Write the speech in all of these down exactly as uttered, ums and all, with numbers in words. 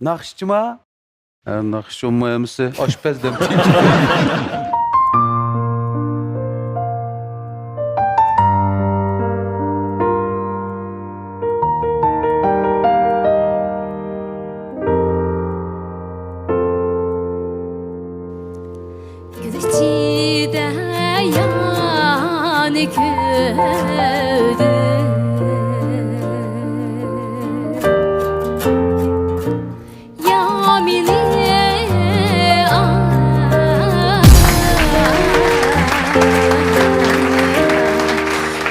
ناخشىچىما؟ ھە، ناخشىچى ئۇمۇ ئەمىسە ئاشپەز دەپ. گۈل ئىچىدە يانى كۆردۈم. يا مېنى، ئا،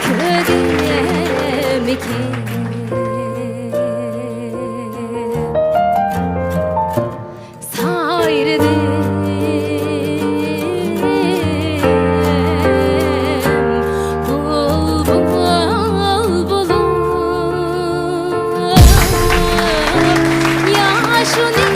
كۆردۈممىكىن؟ سايرىدىم بۇلبۇل بولۇپ، ياشۇنى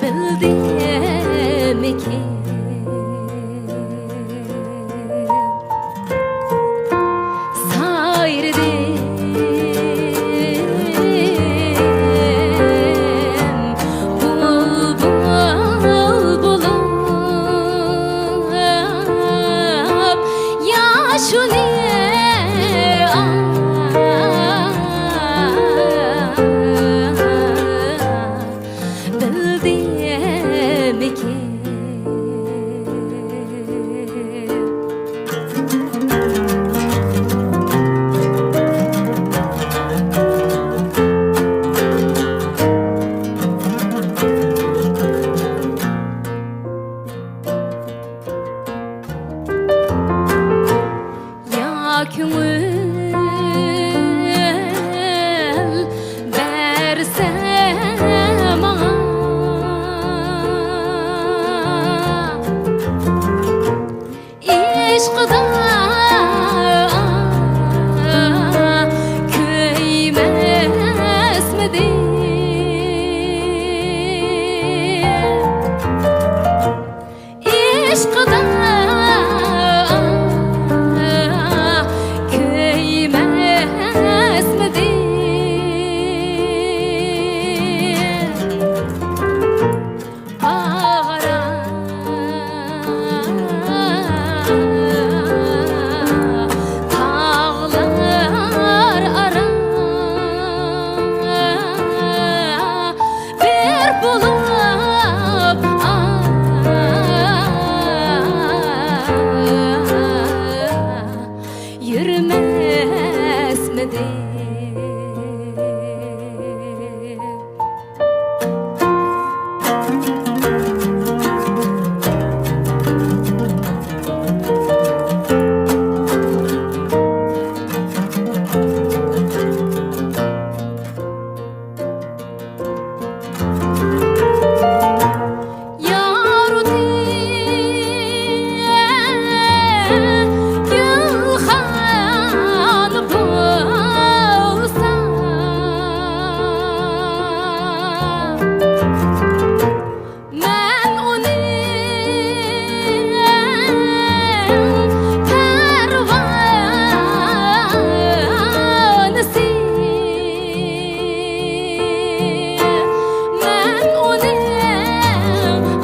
بىلدىممىكىن؟ سايرىدىم بۇلبۇل بولۇپ، ياشۇنى بىلدىممىكىن؟ يا كۆڭۈل بەرسە ماڭا، ئىشقىدا كۆيمەسمىدى؟ ئىشقىدا كۆيمەسمىدى؟ باغرا تاغلار ئارا بىر بولۇپ، ئا، يۈرمەسمىدى؟ يارۇتى گۈلخان بولسا، مەن ئۇنى پەرۋانىسى، مەن ئۇنى،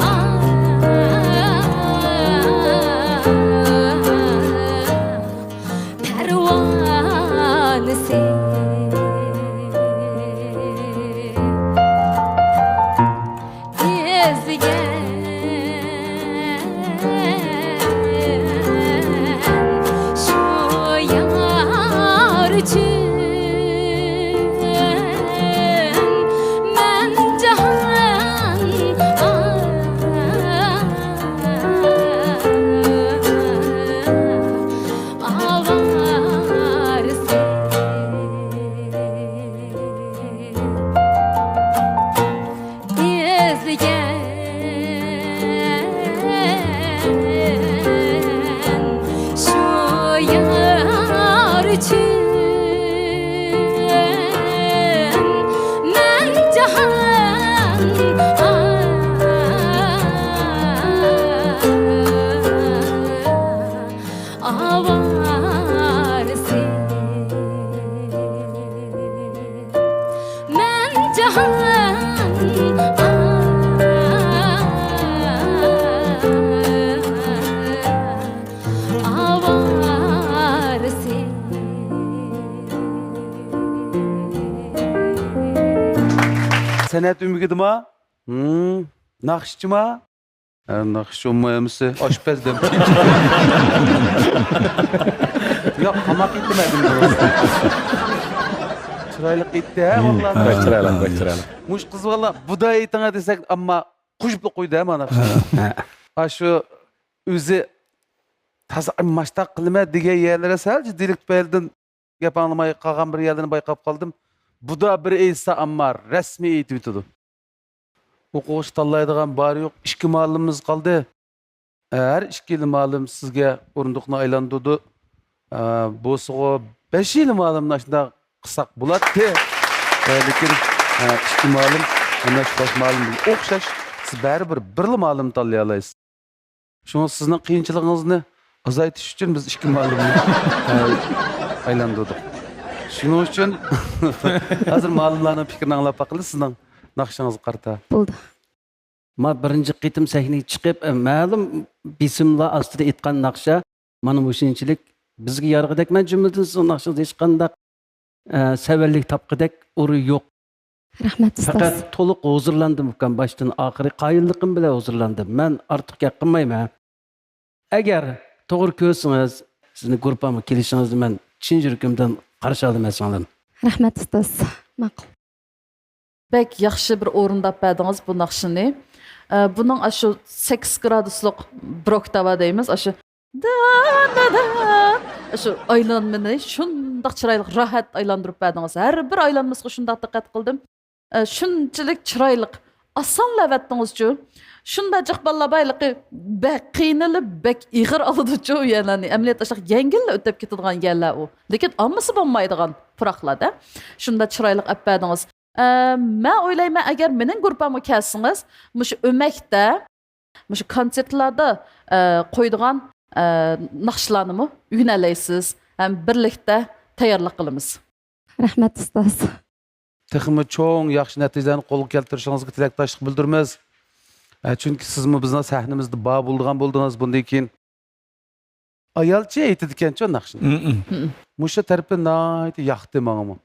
ئا، پەرۋانىسى. ئىزدىگەن شۇ يار ئۈچۈن مەن جاھان ئاۋارىسى. سەنئەت ئۆمىكىدىما؟ ھىم. ناخشىچىما؟ ھە، ناخشىچى ئومۇمەن ھەممىسى ئاشپەز دەپ. ياق، تاماق ئېيتتىم ھەدىم. چىرايلىق ئېيتتى ھە، ھىم. ۋاللا. بەك چىرايلىق، بەك چىرايلىق. مۇشۇ قىز ۋاللا بۇدا ئېيتىڭە دېسەك، ئەمما قوشۇپلا قويدى ھە مانا. ھە. ھە، شۇ ئۆزى تازا ماشتاق قىلىمەن دېگەن يەرلىرى سەل جىددىيلىك تۈپەيلىدىن گەپ ئاڭلىماي قالغان بىر يەرلىرىنى بايقاپ قالدىم. بۇدا بىر ئېيتسا، ئەمما رەسمىي ئېيتىۋېتىدۇ. ئوقۇغۇچى تاللايدىغان بارى يوق ئىككى مۇئەللىمىمىز قالدى. ھەر ئىككىلا مۇئەللىم سىزگە ئورۇندۇقنى ئايلاندۇردى. بولسىغۇ بەشىلا مۇئەللىمنى ئاشۇنداق قىلساق بولاتتى. لېكىن ئىككى مۇئەللىم، ئەنە شۇ باش مۇئەللىم بىلەن ئوخشاش، سىز بەرىبىر بىرلا مۇئەللىمنى تاللىيالايسىز. شۇڭا سىزنىڭ قىيىنچىلىقىڭىزنى ئازايتىش ئۈچۈن بىز ئىككى مۇئەللىمنى، ئە، ئايلاندۇردۇق. شۇنىڭ ئۈچۈن ھازىر مۇئەللىملارنىڭ پىكرىنى ئاڭلاپ باقىلى، سىزنىڭ ناخشىڭىزغا قارىتا. بولدى. ما بىرىنچى قېتىم سەھنىگە چىقىپ، ئە، مەلۇم بېسىملار ئاستىدا ئېيتقان ناخشا، مانا مۇشۇنچىلىك بىزگە يارىغۇدەك. مەن جۈملىدىن سىزنىڭ ناخشىڭىزدا ھېچقانداق، ئە، سەۋەنلىك تاپقۇدەك ئورۇن يوق. رەھمەت، ئۇستاز. پەقەت تولۇق ھۇزۇرلاندىم، ئۇكام، باشتىن ئاخىرى قايىللىقىم بىلەن ھۇزۇرلاندىم. مەن ئارتۇق گەپ قىلمايمەن. ئەگەر توغرا كۆرسىڭىز، سىزنى گۇرۇپپامغا كېلىشىڭىزنى مەن چىن يۈرىكىمدىن قارشى ئالىمەن، سىڭلىم. رەھمەت، ئۇستاز. ماقۇل. بەك ياخشى بىر ئورۇنداپ بەردىڭىز بۇ ناخشىنى. ئە، بۇنىڭ ئاشۇ سەككىز گرادۇسلۇق بىر ئوكتاۋا دەيمىز، ئاشۇ دا، دا، دا. ئاشۇ ئايلانمىنى شۇنداق چىرايلىق، راھەت ئايلاندۇرۇپ بەردىڭىز. ھەر بىر ئايلانمىسىغا شۇنداق دىققەت قىلدىم. ئە، شۇنچىلىك چىرايلىق، ئاسانلا ئەۋەتتىڭىزچۇ. شۇنداق جىق بالىلار بارلىقى بەك قىينىلىپ، بەك ئېغىر ئالىدۇچۇ يەرلەرنى. ئەمەلىيەتتە ئاشۇنداق يەڭگىللا ئۆتۈپ كېتىدىغان يەرلەر ئۇ. لېكىن ئالمىسا بولمايدىغان پۇراقلاردا. شۇنداق چىرايلىق ئەپ بەردىڭىز. ئە، مەن ئويلايمەن، ئەگەر مېنىڭ گۇرۇپپامغا كەلسىڭىز، مۇشۇ ئۆمەكتە، مۇشۇ كونسېرتلاردا، ئە، قويىدىغان، ئە، ناخشىلارنىمۇ ئۆگىنەلەيسىز ھەم بىرلىكتە تەييارلىق قىلىمىز. رەھمەت، ئۇستاز. تېخىمۇ چوڭ ياخشى نەتىجىلەرنى قولغا كەلتۈرۈشىڭىزگە تىلەكداشلىق بىلدۈرىمىز. ئە، چۈنكى سىزمۇ بىزنىڭ سەھنىمىزدە بار بولىدىغان بولدىڭىز بۇندىن كېيىن. ئايالچە ئېيتىدىكەنچۇ ناخشىنى. مم. مم. مۇشۇ تەرىپى ناھايىتى ياقتى ماڭىمۇ.